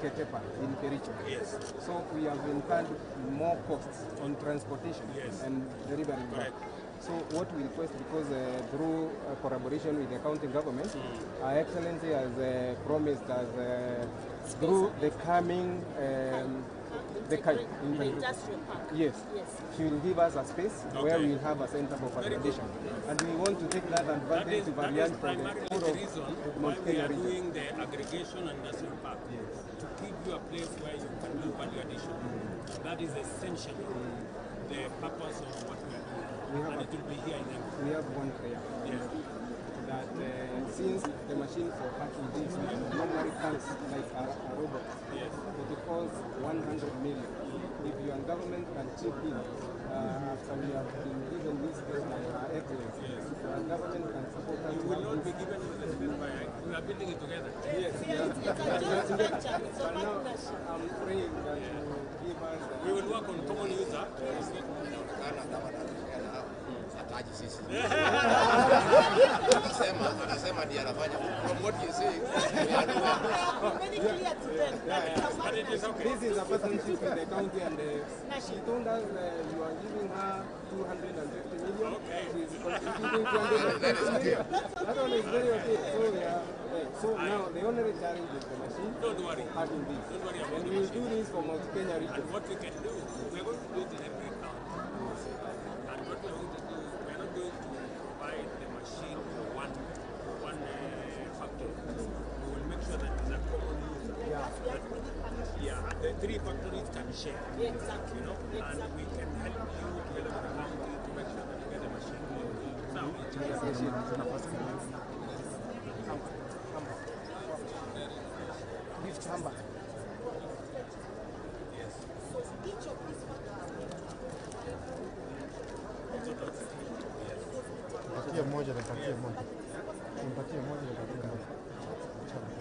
Ketepa in Kericho. Yes. So we have incurred more costs on transportation Yes. and delivering back. Correct. So what we request, because through collaboration with the county government, Her Excellency has promised us through the coming the Industrial park. Yes. Yes. She will give us a space where Okay. we will have a center for Very good. validation. And we want to take that That advantage is, to that is variant for the primarily whole the of reason why Mount we Kenya are region. doing the aggregation and industrial park. Yes. To give you a place where you can do value addition. That is essentially the purpose of what we are doing. We have And a- it will be here in Embu. We have one prayer. Yes. That since the machine for packing this normally comes like a robot, Yes. it costs 100 million. If your government can chip in, after we have been given this space by Her Excellency, Yes. our government can support us You to will have not be this. given the space by, we are building it together. Yes, Yeah, it's a joint venture. It's a But now partnership. I'm praying that you give us. We will work on common user. Inaonekana kama anaongea na hao hataji sisi. Anasema ndiye anafanya. From what you say, we are doing. Very clear to them that it's a But it is partnership. okay. This is a partnership with the county and she told us you are giving her 250 million. Okay. She is contributing 250 million. That one is very okay. So, we are, so now the only challenge is the machine. Don't worry. For having this. Don't worry about And the we will machine. do this for Mount Kenya region. And what we can do, we are going to do it in every county. And what we are going to do, we are not going to provide the machine for one factory. We will make sure that it's a common user. Yeah. We have many partnerships. Yeah, and the three factories can share. Exactly. You know, and we can help you together with the county to make sure that you get the machine. So, We appreciate it. Gift hamper. yes. So each of these factories Yes. Patie moja na patie moja. Mpatie moja na patie moja.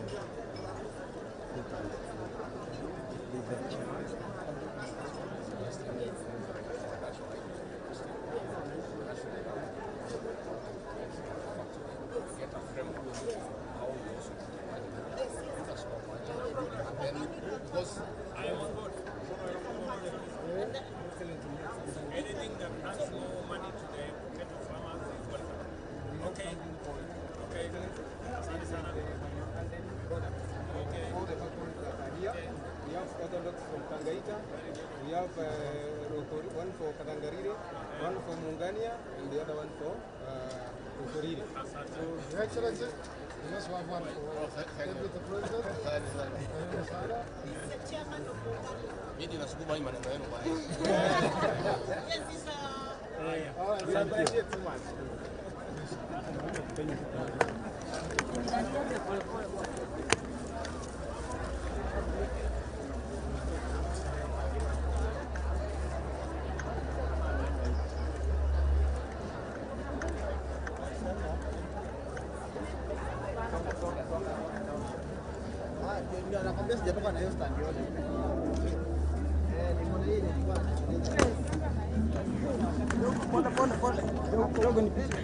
Get a framework how we also put a small budget and then because I am on board. Anything that adds more money to the pocket of farmers is welcome. Okay. Okay. Asante sana. Okay. All the factories that are here. We have orthodox from Tangaita. We have one for Katangarire, one for Mungania, and the other one for Rokorire. Asante. Your Excellency, we just have one for Deputy President. Karibu sana. is the chairman of Bulgaria. mimi nasukuma hii maneno yenu bwana. Yes, he's a All right, we appreciate so much. Ndio anakwambia sijatoka na hiyo stand yote. Eh, niko na hii nilikuwa natengeneza. Pole pole pole. Kidogo nipishe.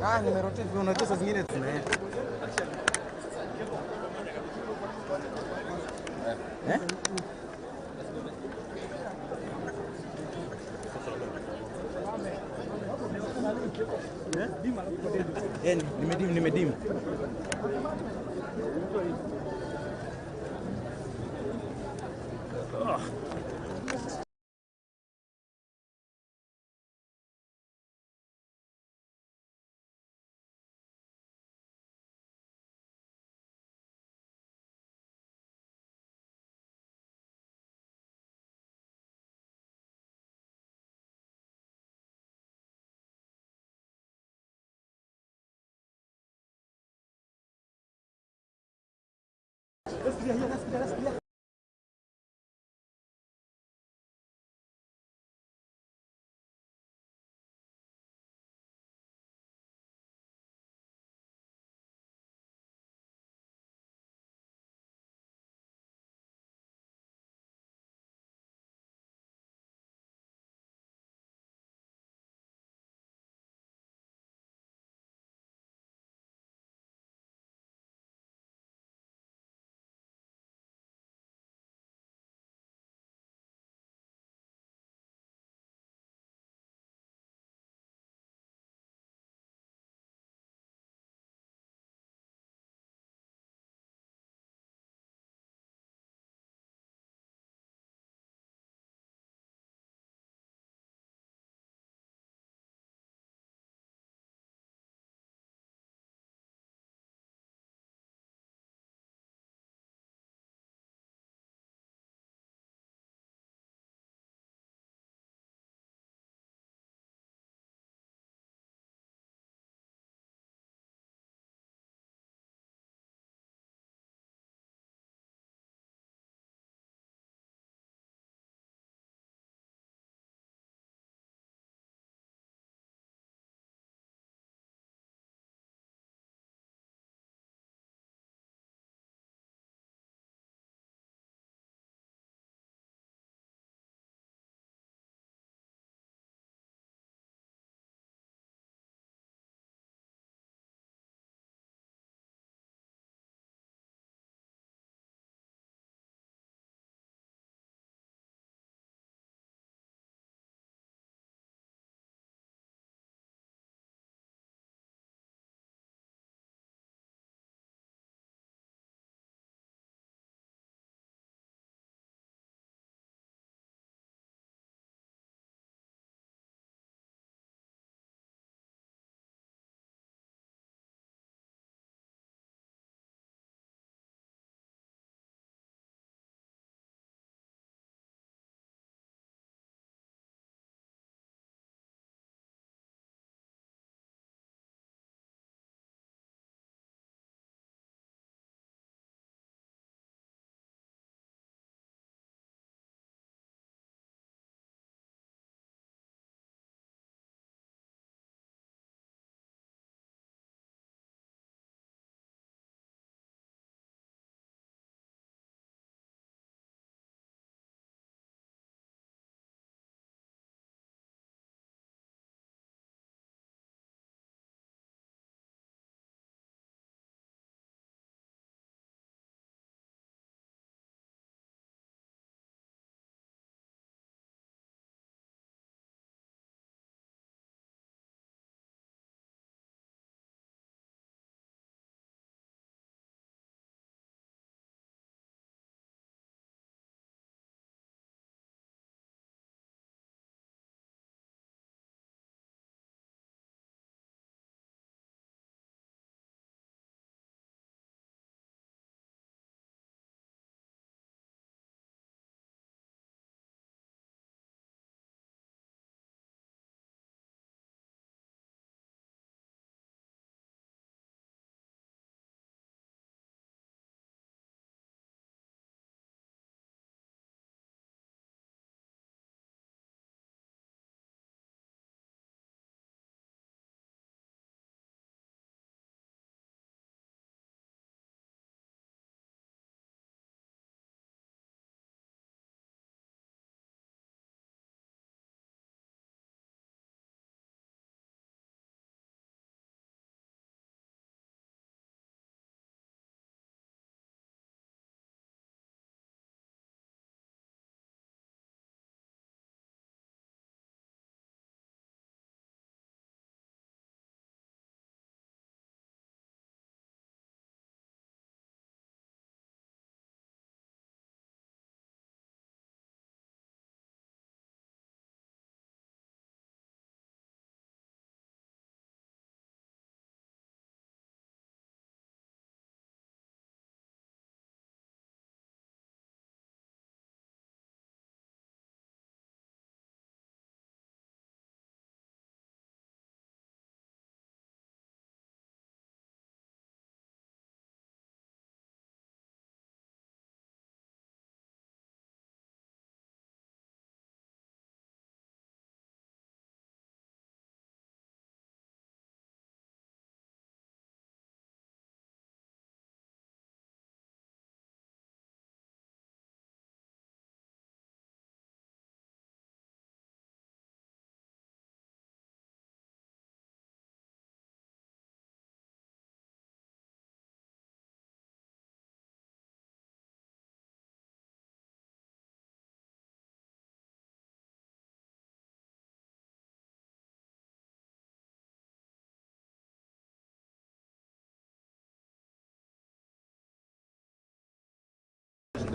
Ah, nimerotate. Unajua saa zingine tunaenda. Eh? Eh, nimedim nimedim.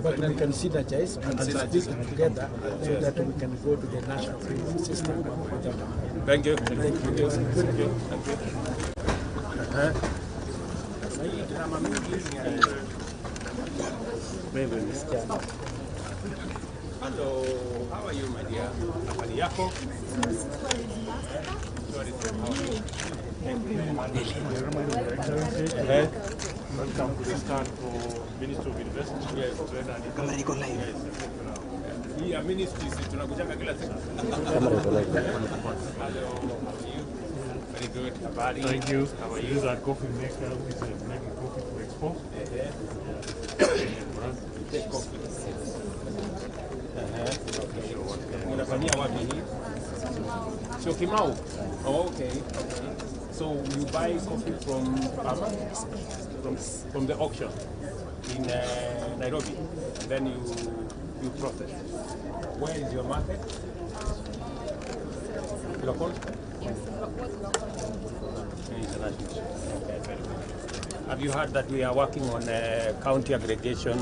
But we can synergize and speak together so that we can go to the national system. Thank you. Thank you. Thank you. Thank you. Hello, how are you, my dear? Habari yako? Sorry, how are you? Thank you very much. Welcome to the stand for Ministry of Investment. Yes. Hii ya ministry si tunakujaga kila siku. Hello, how are you? Very good. Habari. Thank you. How are you? This is our coffee maker who is making coffee to export. Take coffee. Unafanyia wapi hii? Syokimau. Oh, okay. Okay. So you buy coffee from farmers? From the auction in Nairobi, and then you process. Where is your market? Local? Yes, both local and international. Okay, very good. Have you heard that we are working on a county aggregation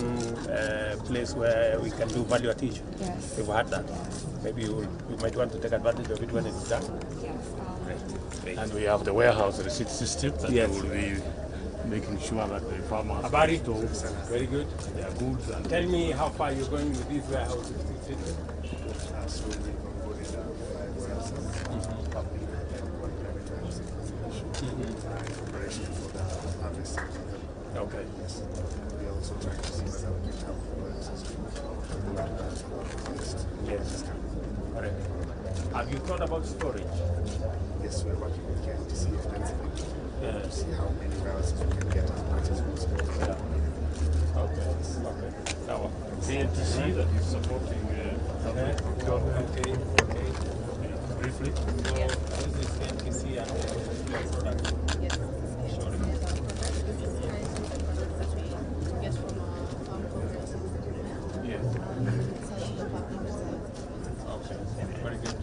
place where we can do value addition? Yes. You've heard that? Yes. Maybe you might want to take advantage of it when it's done. Yes. Great. Great. And we have the warehouse receipt system that Yes. will be making sure that the farmers Habari. store Very good. their goods. And Tell me how far you're going with this warehouse receipt system. So we've onboarded 5 warehouses, public and 1 private warehouse in in preparation for the harvest. Okay. Yes. We are also trying to see whether we can help warehouses to harvest. Yes. Correct. Have you thought about storage? Yes, we are working with KNTC extensively Yeah. to see how many warehouses we can get as much as possible. Yeah. Okay. Okay. Sawa. KNTC that is supporting public procurement. Okay. Okay. Briefly. So this is KNTC and your product. Yes, this is Sure. This is currently the product that we get from our farm cooperatives. Yes. Sell to the public. Okay. Very good.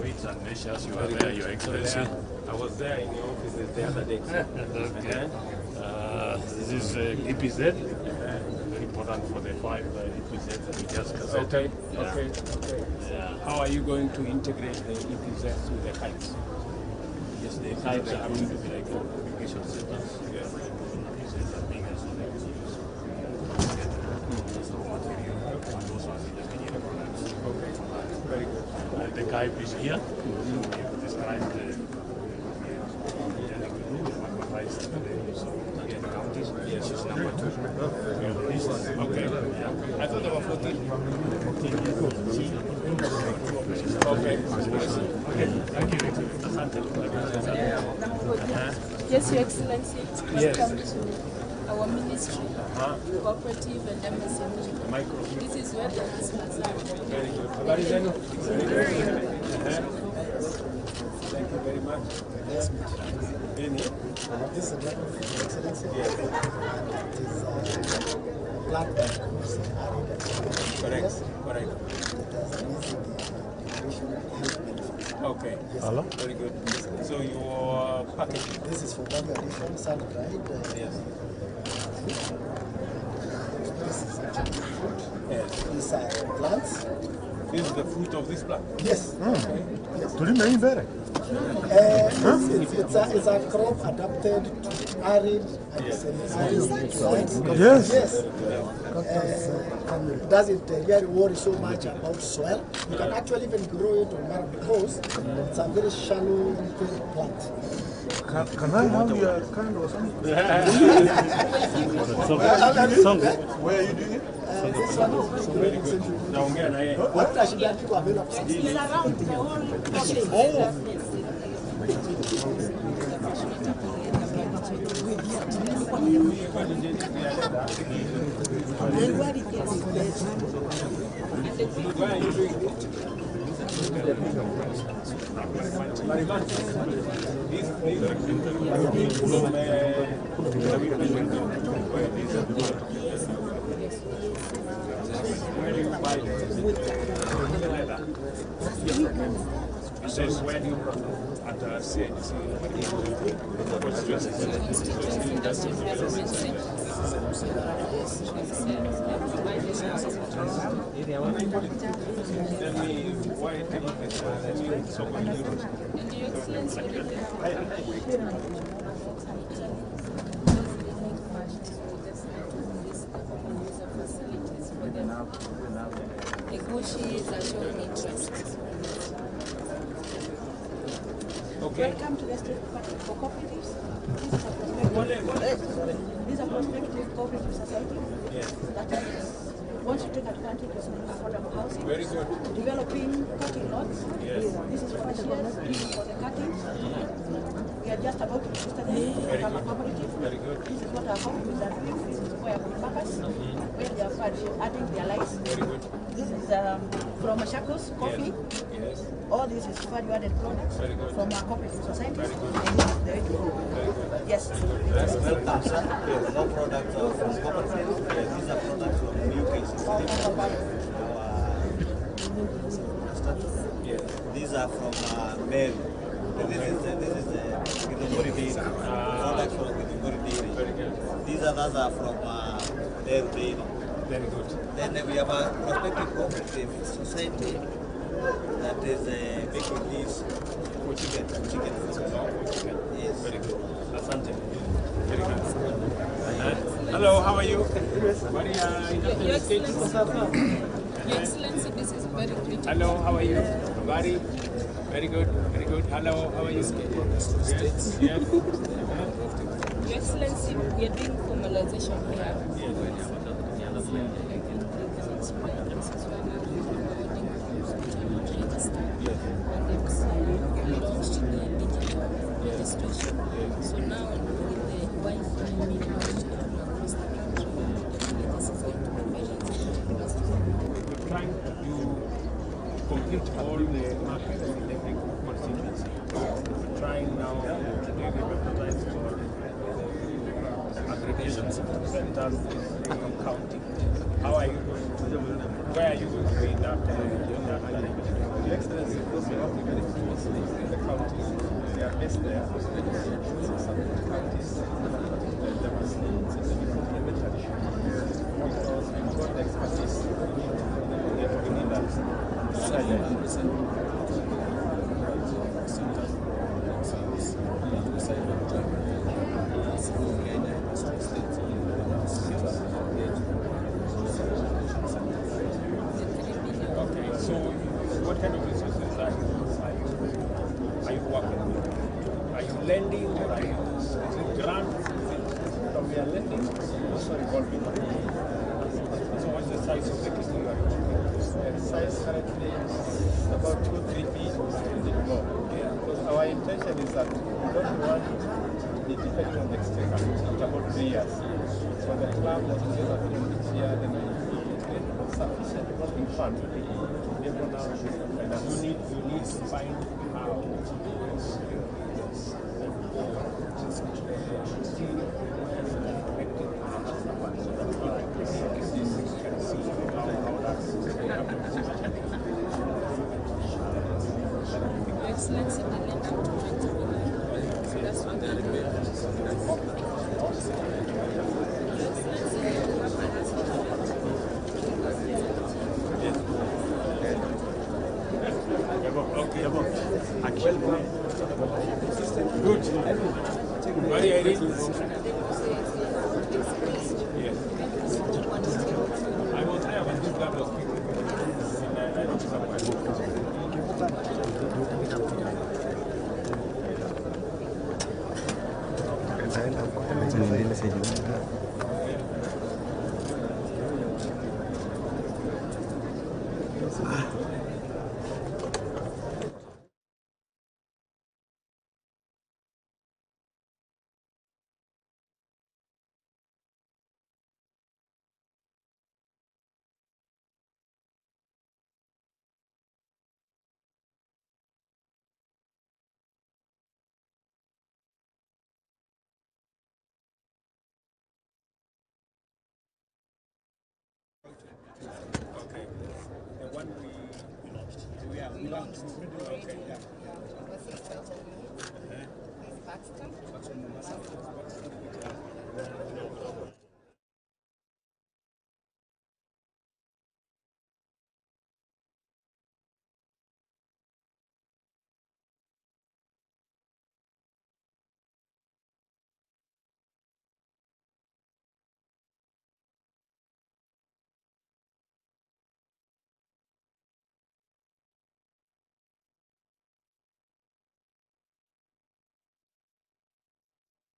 Weights and measures, you are Very there, good. Your Excellency. I was there in your offices the other day. Okay. This is EPZ, very important for the 5 EPZ that we just gazetted. Okay, Yeah. okay, okay. Yeah. How are you going to integrate the EPZs with the kites? Yes, the kites are going to be like communication centers. Yes. EPZs are bigger, so they can use as raw material and also as intermediate products. Okay, very good. The KIPE is here, so we have described what we are intending to do. We have advertised today, so 10 counties. Yes, it's number 2 on the list. Okay. Yeah. I thought there were 14. 14, yes. Okay. Okay, thank you. Asante. Yes, Your Excellency. Yes. Welcome to our ministry, cooperative and MSME. Micro. This is where the hustlers are. Very good. Habari zenu? Very good. Thank you very much. Nini? This is a dragon fruit, Your Excellency. And it is a plant that grows in arid and semi-arid Correct. areas. Correct. It has amazing nutritional health benefits. Okay. Yes. Very good. So your packaging. This is for value addition, sun dried. Yes. This is actually the fruit. Yes. These are plants. This is the fruit of this plant. Yes. Yes. Tulime hii mbele. It's a crop adapted to arid and semi-arid sites. Yes. Yes. It doesn't really worry so much about soil. You can actually even grow it on mud because it's a very shallow rooted plant. Can I have your card or something? Where are you doing it? This one is Very good. Naongea na yeye. What should I do available? It's around the whole Where are you doing it? This from where do you buy the leather? So where do you process? At the CIDC. Constituency Industry Development Center. Tell me why And Your Excellency, facilities for them. The Gushis are showing interest. Okay. Welcome to the State Department for Cooperatives. These are prospective cooperative society. Yes. That wants to take advantage of affordable housing. Very good. Developing cutting lots. Yes. This is for shears, for the cuttings. We are just about to register them to become a cooperative. Very good. This is what our cooperatives are doing. This is where purpose, where they are adding their lights. Very good. This is from Machakos coffee. Yes. All this is value-added products from our cooperative societies. Very good. And this is the way to go. Very good. Yes. Very good. Welcome, sir. Yes. No products from cooperatives. Yes. These are products from UK system. Yes. These are from Meru. This is the Githunguri Dairy. Products from Githunguri Dairy. Very good. These others are from Meru Dairy. Very good. Then we have a prospective cooperative society that is making these chicken food. Yes. Very good. Asante. Very good. Hello, how are you? Your Excellency, this is very critical. Hello, how are you? Very, very good, very good. Hello, how are you? Yes. Yes. Your Excellency, we are doing formalization here. Yes. I can explain. This is why we are register. Yes. And they launched the digital registration. Yes. So now with the Wi-Fi being launched across the country, this is going to be very easy for us to do. We're trying to complete all the markets in every constituency. We're trying now today we advertise for aggregation centers in every county. How are you going to, where are you going to be in that Your Excellency, because we working very closely with the counties. We are based there. So some counties, there must be elementary. Because we've got the expertise we need that. Okay, so what kind of resources are you working with? Are you lending or are you, is it grants? So we are lending, also revolving. So what's the size of the kitty you are working with? The size currently is about 2-3 feet more. Yeah. Because our intention is that we don't want to be depending on the exchange after about 3 years. So the club that is just each year, then we create sufficient revolving fund to be able now to finance. You need to find how to see connected so that you can see how that's. Your Excellency, the lend up to 20 million. So that's what they do. Your Excellency, the Okay. Good. Very Irene. Yes. I was there when this guy was speaking. In Nairobi somewhere. Okay. The one we launched. We launched. Okay. Yeah. This Baxter. Baxter.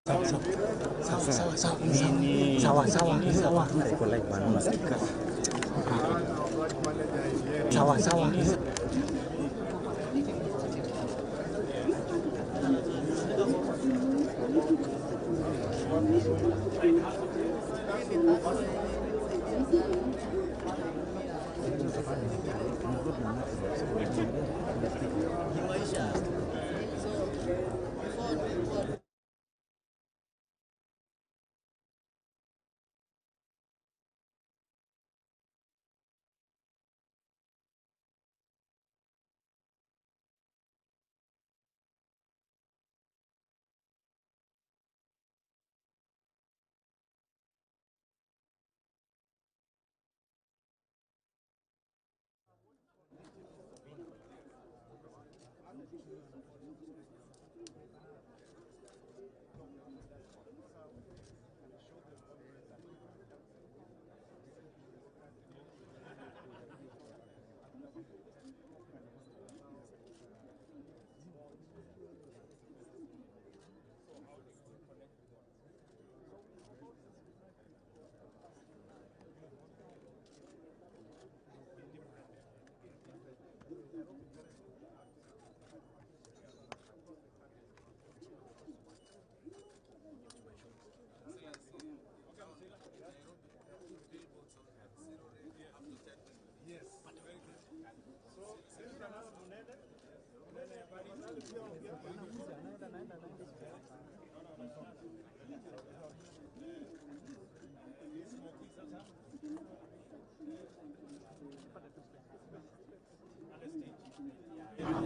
Sawa sawa sawa sawa sawa sawa sawa sawa.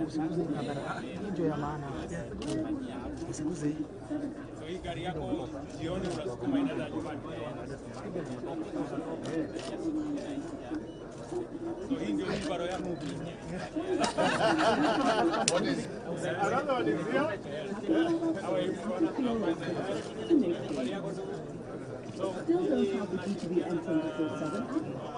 Usiguze kamera, ndio ya maana. Usiguze. So hii gari yako jioni unasukuma inaenda nyumbani. So hii ndio baro yako. What is another one is here? How are you? Habari yako? Still don't have the GTB M24/7 app?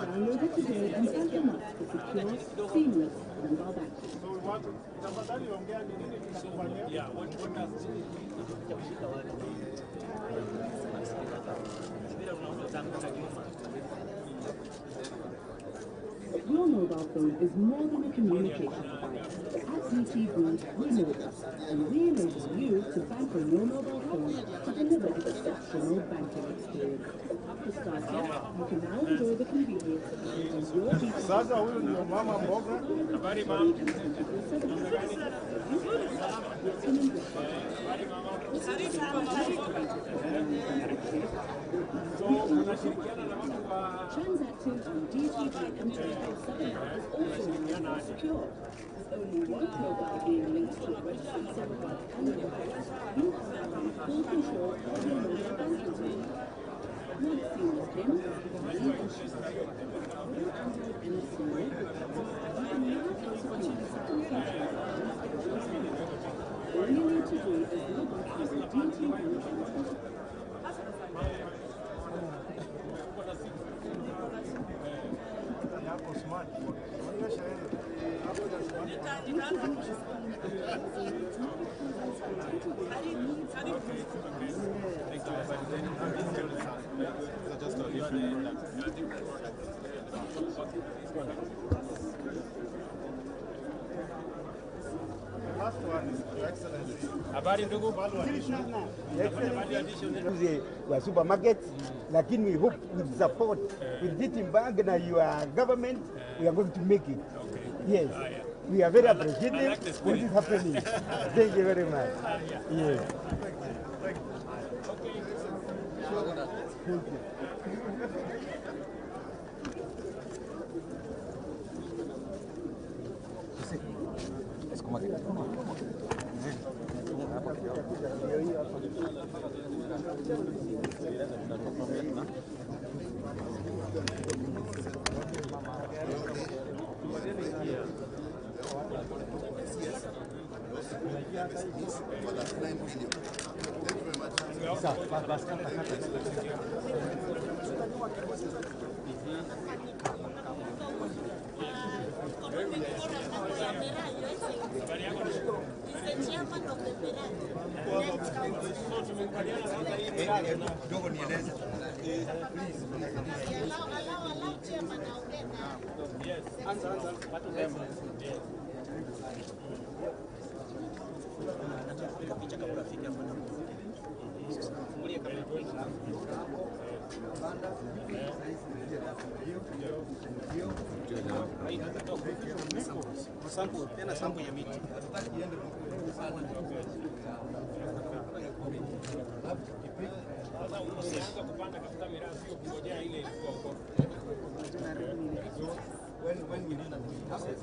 Download it today and sign them up for secure, seamless mobile banking. So we want to tafadhali ongea ni nini tunakufanyia? Yeah, what does Your mobile phone is more than a communication device. At DTB, we know this, and we enable you to bank on your mobile phone to deliver exceptional banking experience. For starters, you can now enjoy the convenience of using your DTB. Sasa huyu ndio mama mboga. Habari mama. So unashirikiana na watu wa Transacting on DTB M24/7 app is also now more secure. With only one mobile being linked to a registered SIM card and your wallet, you are now in full control of your mobile banking tool. Want seamless payments? We ensure that. With an Android NFC you can now execute subtle features just like your smartphone. All you need to do is log on to your DTB M24. Yako smart. Onyesha yeye. Hapo ndio smart. The last one is Your Excellency. Habari ndugu. Wa supermarket, lakini we hope with support with DTB Bank and your government, we are going to make it. Okay. Yes. Yeah. We are very appreciative like the what is happening. Thank you very much. Yeah. Yes. Thank you. Okay. Thank you. For that 9 billion. Thank you very much. He's the chairman of the Meralco. Kidogo nieleze. Tena sample ya miti. Sasa kupanda katika miraa sio kungojea ile ilikuwa huko. When we do the process,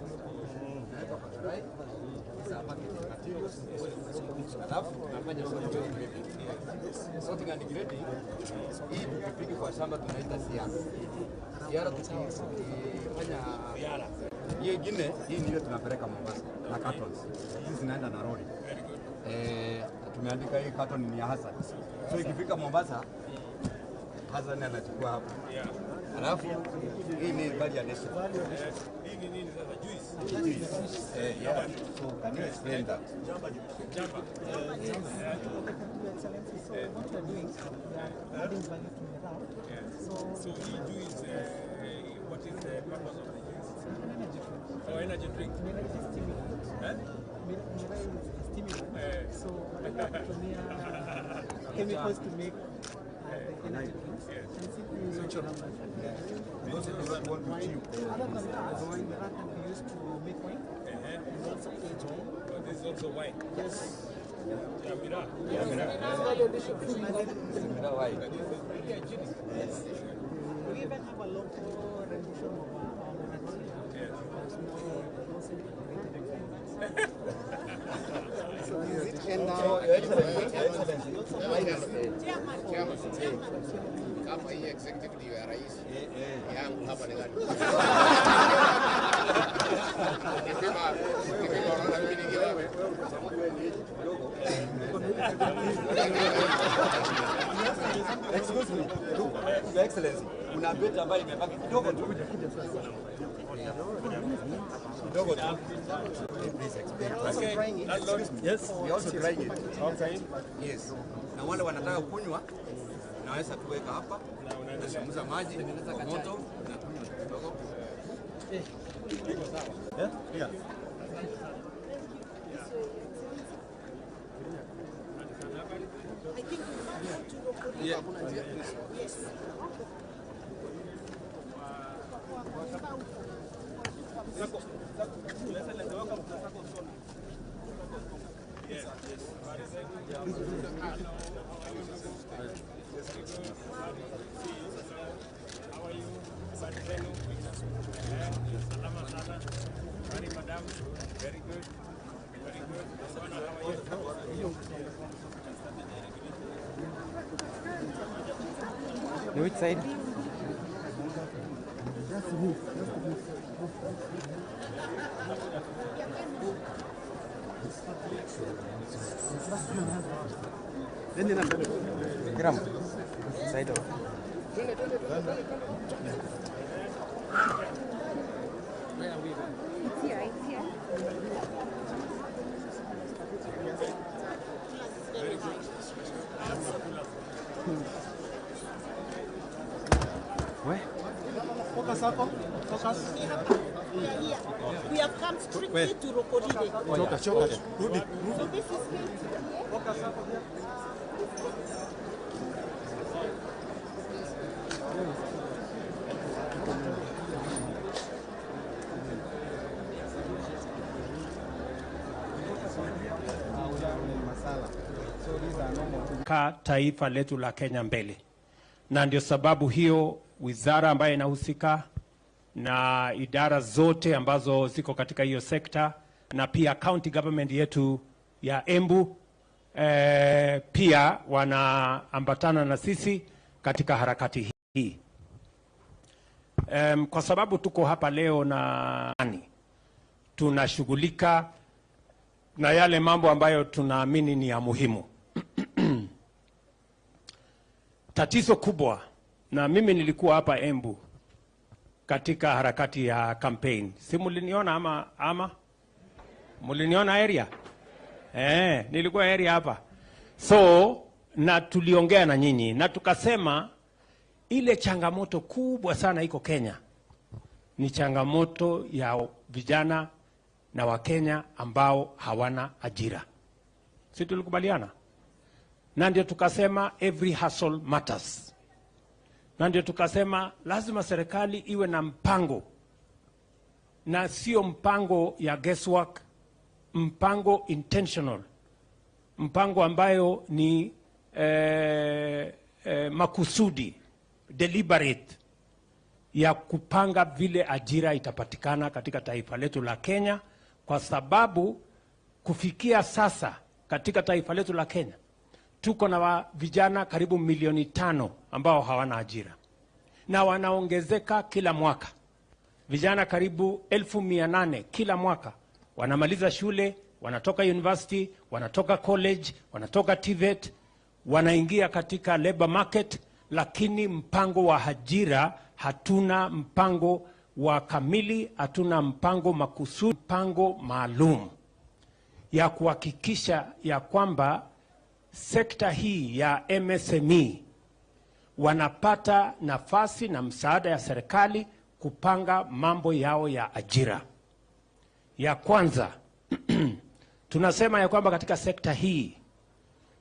tunaweka fertilizer, materials, alafu tunafanya sorting and grading. Sorting and grading, hii tukipiki kwa shamba tunaita siara. Siara tukifanya hiyo ingine, hii ndio tunapeleka Mombasa na cartons. Hizi zinaenda na lori. Tumeandika hii carton ni ya Hassan. So ikifika Mombasa, Hassan anachukua hapo. Alafu hii ni value addition. Hii ni nini sasa? Juice. Yeah. So can you explain that? Jamba. So what we are doing, we are adding value to miraa. So hii juice, what is the purpose of the juice? It's an energy drink. Oh, energy drink. Miraa is a stimulant. Miraa is a stimulant. So badala ya kutumia chemicals to make the energy drinks, and simply use your numbers. Other than that, miraa can be used to make wine and also age wine. Oh, this is also wine. Yes. Yeah, miraa. Yeah, miraa. Miraa wine. Yes. We even have a local rendition of our marathi. Yes. So is it and now, Your Excellency, Chairman, kama hii executive ndio ya rais yangu hapa ni gani? Nikipima unaona mimi nikiwa Excuse me, Your Excellency, kuna beti ambayo imebaki kidogo tu. Kidogo tu. Please explain. Okay. Yes, we also trying it. Okay. Yes. Na wale wanataka kunywa naweza tuweka hapa, tunachemsha maji kwa moto na kunywa kidogo. Iko sawa. Yeah. I think we want to go Yeah. Yes. How are you? Habari zenu? Salama sana. Habari madam. Very good. Very good. Bwana, how are you? Which side? Just move. Just move. Vikram, side over. It's here, it's here. Very good. Where? Focus, focus. We are here. We have come strictly to Rokoride. So this is here. Focus up here. Ka taifa letu la Kenya mbele, na ndio sababu hiyo wizara ambayo inahusika na idara zote ambazo ziko katika hiyo sekta na pia county government yetu ya Embu pia wanaambatana na sisi katika harakati hii. Kwa sababu tuko hapa leo na tunashughulika na yale mambo ambayo tunaamini ni ya muhimu. Tatizo kubwa, na mimi nilikuwa hapa Embu katika harakati ya campaign. Si muliniona ama? Muliniona area? Nilikuwa area hapa. So, na tuliongea na nyinyi na tukasema ile changamoto kubwa sana iko Kenya ni changamoto ya vijana na Wakenya ambao hawana ajira. Si tulikubaliana? Na ndio tukasema every hustle matters. Na ndio tukasema lazima serikali iwe na mpango, na sio mpango ya guesswork, mpango intentional, mpango ambayo ni makusudi, deliberate, ya kupanga vile ajira itapatikana katika taifa letu la Kenya, kwa sababu kufikia sasa katika taifa letu la Kenya tuko na vijana karibu 5 milioni ambao hawana ajira, na wanaongezeka kila mwaka. Vijana karibu 800,000 kila mwaka wanamaliza shule, wanatoka university, wanatoka college, wanatoka TVET, wanaingia katika labor market, lakini mpango wa ajira hatuna, mpango wa kamili hatuna, mpango makusudi, mpango maalum ya kuhakikisha ya kwamba sekta hii ya MSME wanapata nafasi na msaada ya serikali kupanga mambo yao ya ajira. Ya kwanza, tunasema ya kwamba katika sekta hii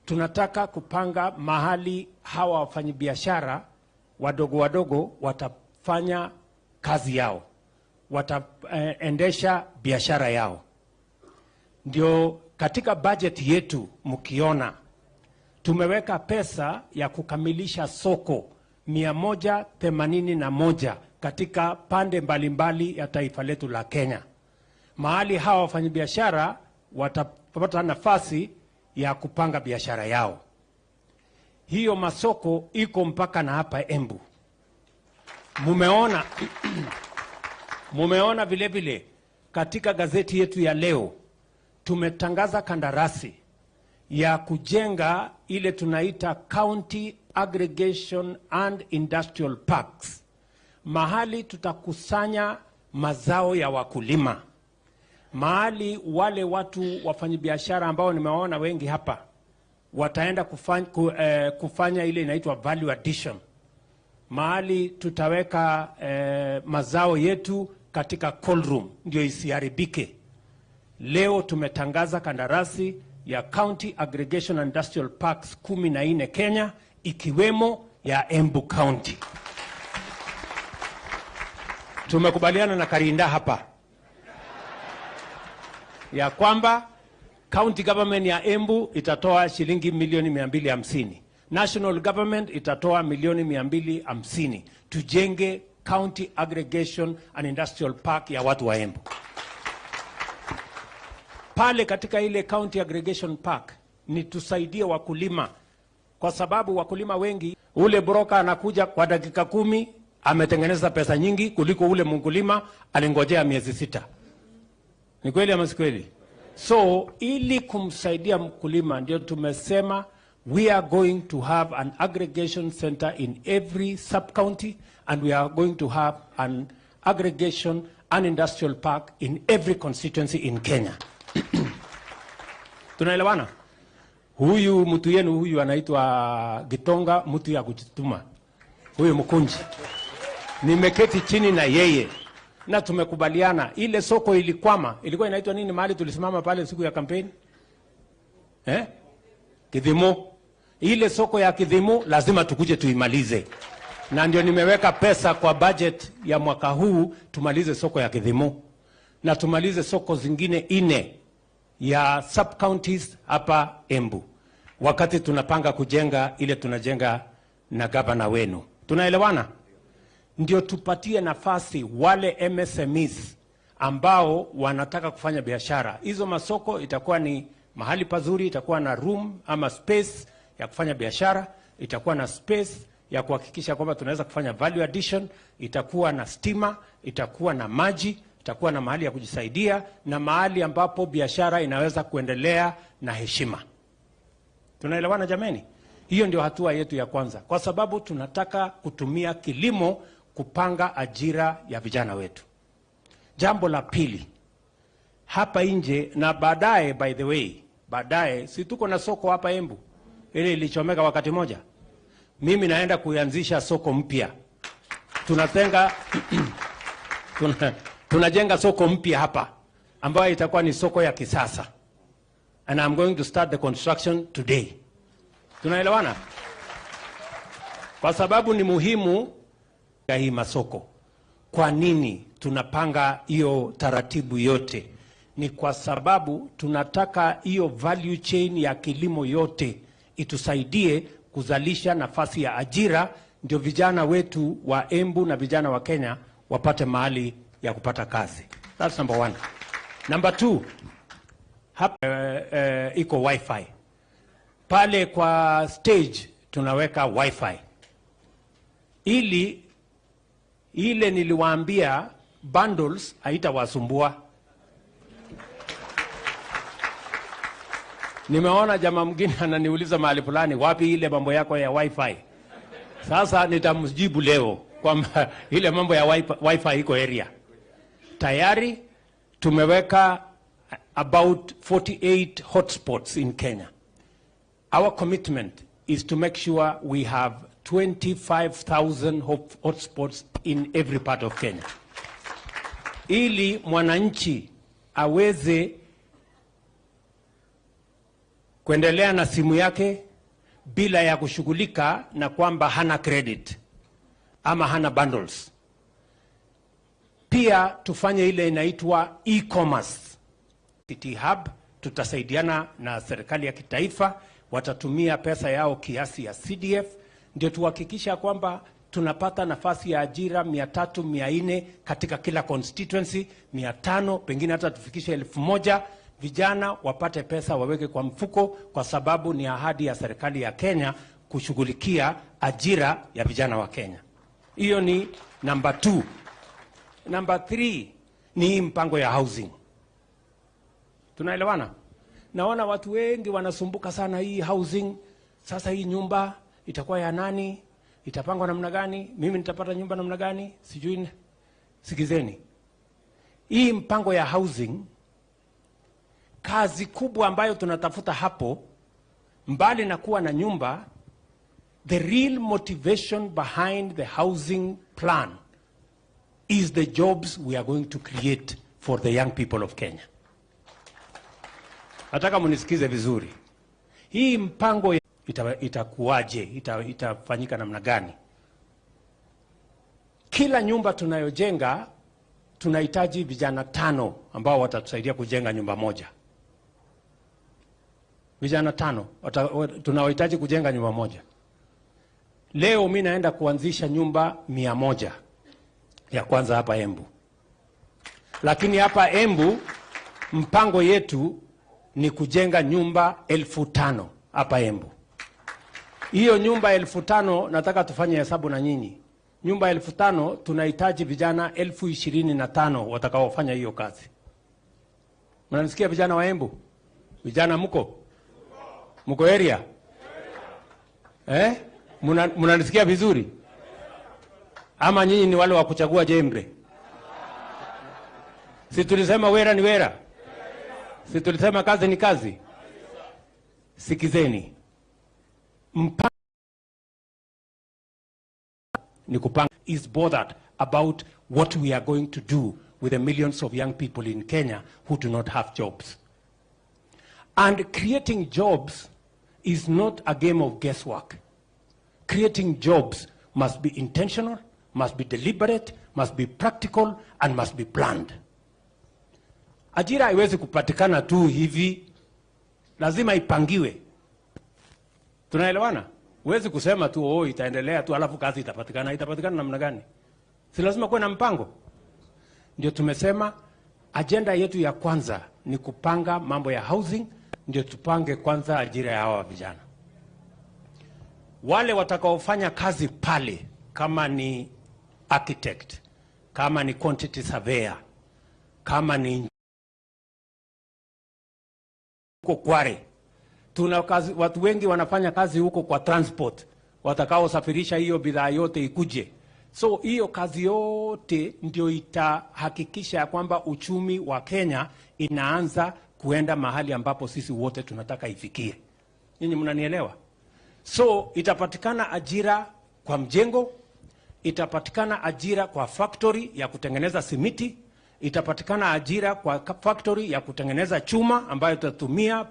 tunataka kupanga mahali hawa wafanyabiashara wadogo wadogo watafanya kazi yao, wataendesha biashara yao. Ndio katika budget yetu mkiona tumeweka pesa ya kukamilisha soko 181 katika pande mbalimbali ya taifa letu la Kenya, mahali hawa wafanyabiashara watapata nafasi ya kupanga biashara yao. Hiyo masoko iko mpaka na hapa Embu. Mumeona vile vile katika gazeti yetu ya leo tumetangaza kandarasi ya kujenga ile tunaita County Aggregation and Industrial Parks, mahali tutakusanya mazao ya wakulima, mahali wale watu wafanyabiashara ambao nimewaona wengi hapa wataenda kufanya ile inaitwa value addition, mahali tutaweka mazao yetu katika cold room ndio isiharibike. Leo tumetangaza kandarasi ya County Aggregation and Industrial Parks 14 Kenya, ikiwemo ya Embu County. Tumekubaliana na Karinda hapa ya kwamba county government ya Embu itatoa shilingi milioni 250. National government itatoa milioni 250. Tujenge County Aggregation and Industrial Park ya watu wa Embu. Pale katika ile County Aggregation Park ni tusaidie wakulima, kwa sababu wakulima wengi, ule broker anakuja kwa dakika 10 ametengeneza pesa nyingi kuliko ule mkulima alingojea miezi 6. Ni kweli ama si kweli? So ili kumsaidia mkulima ndio tumesema we are going to have an aggregation center in every sub-county, and we are going to have an aggregation and industrial park in every constituency in Kenya. Tunaelewana? Huyu mtu yenu huyu anaitwa Gitonga, mtu ya kujituma. Huyu mkunji. Nimeketi chini na yeye na tumekubaliana. Ile soko ilikwama, ilikuwa inaitwa nini mahali tulisimama pale siku ya kampeni? Kidhimu. Ile soko ya Kidhimu lazima tukuje tuimalize. Na ndio nimeweka pesa kwa budget ya mwaka huu tumalize soko ya Kidhimu. Na tumalize soko zingine 4 ya sub-counties hapa Embu, wakati tunapanga kujenga ile tunajenga na gavana wenu. Tunaelewana? Ndio tupatie nafasi wale MSMEs ambao wanataka kufanya biashara. Hizo masoko itakuwa ni mahali pazuri, itakuwa na room ama space ya kufanya biashara, itakuwa na space ya kuhakikisha kwamba tunaweza kufanya value addition, itakuwa na stima, itakuwa na maji, itakuwa na mahali ya kujisaidia na mahali ambapo biashara inaweza kuendelea na heshima. Tunaelewana jameni? Hiyo ndio hatua yetu ya kwanza, kwa sababu tunataka kutumia kilimo kupanga ajira ya vijana wetu. Jambo la pili, hapa nje na baadaye, by the way, baadaye si tuko na soko hapa Embu. Ile ilichomeka wakati moja. Mimi naenda kuanzisha soko mpya. Tunatenga tunajenga soko mpya hapa ambayo itakuwa ni soko ya kisasa. And I'm going to start the construction today. Tunaelewana? Kwa sababu ni muhimu ya hii masoko. Kwa nini tunapanga hiyo taratibu yote? Ni kwa sababu tunataka hiyo value chain ya kilimo yote itusaidie kuzalisha nafasi ya ajira, ndio vijana wetu wa Embu na vijana wa Kenya wapate mahali ya kupata kazi. That's number one. Number two, hapa iko wifi. Pale kwa stage tunaweka wifi. Ili ile niliwaambia bundles haitawasumbua. Nimeona jamaa mwingine ananiuliza mahali fulani, wapi ile mambo yako ya wifi? Sasa nitamjibu leo kwamba ile mambo ya wifi iko area. Tayari tumeweka about 48 hotspots in Kenya. Our commitment is to make sure we have 25,000 hotspots in every part of Kenya. Ili mwananchi aweze kuendelea na simu yake bila ya kushughulika na kwamba hana credit ama hana bundles. Pia tufanye ile inaitwa e-commerce. City Hub tutasaidiana na serikali ya kitaifa, watatumia pesa yao kiasi ya CDF ndio tuhakikisha kwamba tunapata nafasi ya ajira 300, 400 katika kila constituency, 500, pengine hata tufikishe 1000. Vijana wapate pesa waweke kwa mfuko, kwa sababu ni ahadi ya serikali ya Kenya kushughulikia ajira ya vijana wa Kenya. Hiyo ni number 2. Number 3 ni mpango ya housing. Tunaelewana? Naona watu wengi wanasumbuka sana hii housing. Sasa hii nyumba itakuwa ya nani? Itapangwa namna gani? Mimi nitapata nyumba namna gani? Sijui. Sikizeni. Hii mpango ya housing, kazi kubwa ambayo tunatafuta hapo, mbali na kuwa na nyumba, the real motivation behind the housing plan is the jobs we are going to create for the young people of Kenya. Nataka munisikize vizuri. Hii mpango itakuwaje? Itafanyika namna gani? Kila nyumba tunayojenga tunahitaji vijana 5 ambao watatusaidia kujenga nyumba moja. Vijana 5 tunahitaji kujenga nyumba moja. Leo mimi naenda kuanzisha nyumba 100 ya kwanza hapa Embu. Lakini hapa Embu mpango yetu ni kujenga nyumba 5,000 hapa Embu. Hiyo nyumba 5,000 nataka tufanye hesabu na nyinyi. Nyumba 5,000 tunahitaji vijana 25,000 watakaofanya hiyo kazi. Mnanisikia vijana wa Embu? Vijana mko? Mko area? Eh? Mnanisikia vizuri? Ama nyinyi ni wale wa kuchagua jembe? Si tulisema wera ni wera? Si tulisema kazi ni kazi? Sikizeni. Mpango ni kupanga is bothered about what we are going to do with the millions of young people in Kenya who do not have jobs. And creating jobs is not a game of guesswork. Creating jobs must be intentional, must be deliberate, must be practical, and must be planned. Ajira haiwezi kupatikana tu hivi, lazima ipangiwe. Tunaelewana? Huwezi kusema tu oh itaendelea tu alafu kazi itapatikana. Itapatikana namna gani? Si lazima kuwe na mpango. Ndio tumesema agenda yetu ya kwanza ni kupanga mambo ya housing, ndio tupange kwanza ajira ya hawa vijana. Wale watakaofanya kazi pale, kama ni architect, kama ni quantity surveyor, kama ni huko Kware, tuna kazi, watu wengi wanafanya kazi huko kwa transport, watakaosafirisha hiyo bidhaa yote ikuje. So hiyo kazi yote ndio itahakikisha kwamba uchumi wa Kenya inaanza kuenda mahali ambapo sisi wote tunataka ifikie. Nyinyi mnanielewa? So itapatikana ajira kwa mjengo, itapatikana ajira kwa factory ya kutengeneza simiti, itapatikana ajira kwa factory ya kutengeneza chuma ambayo tutatumia.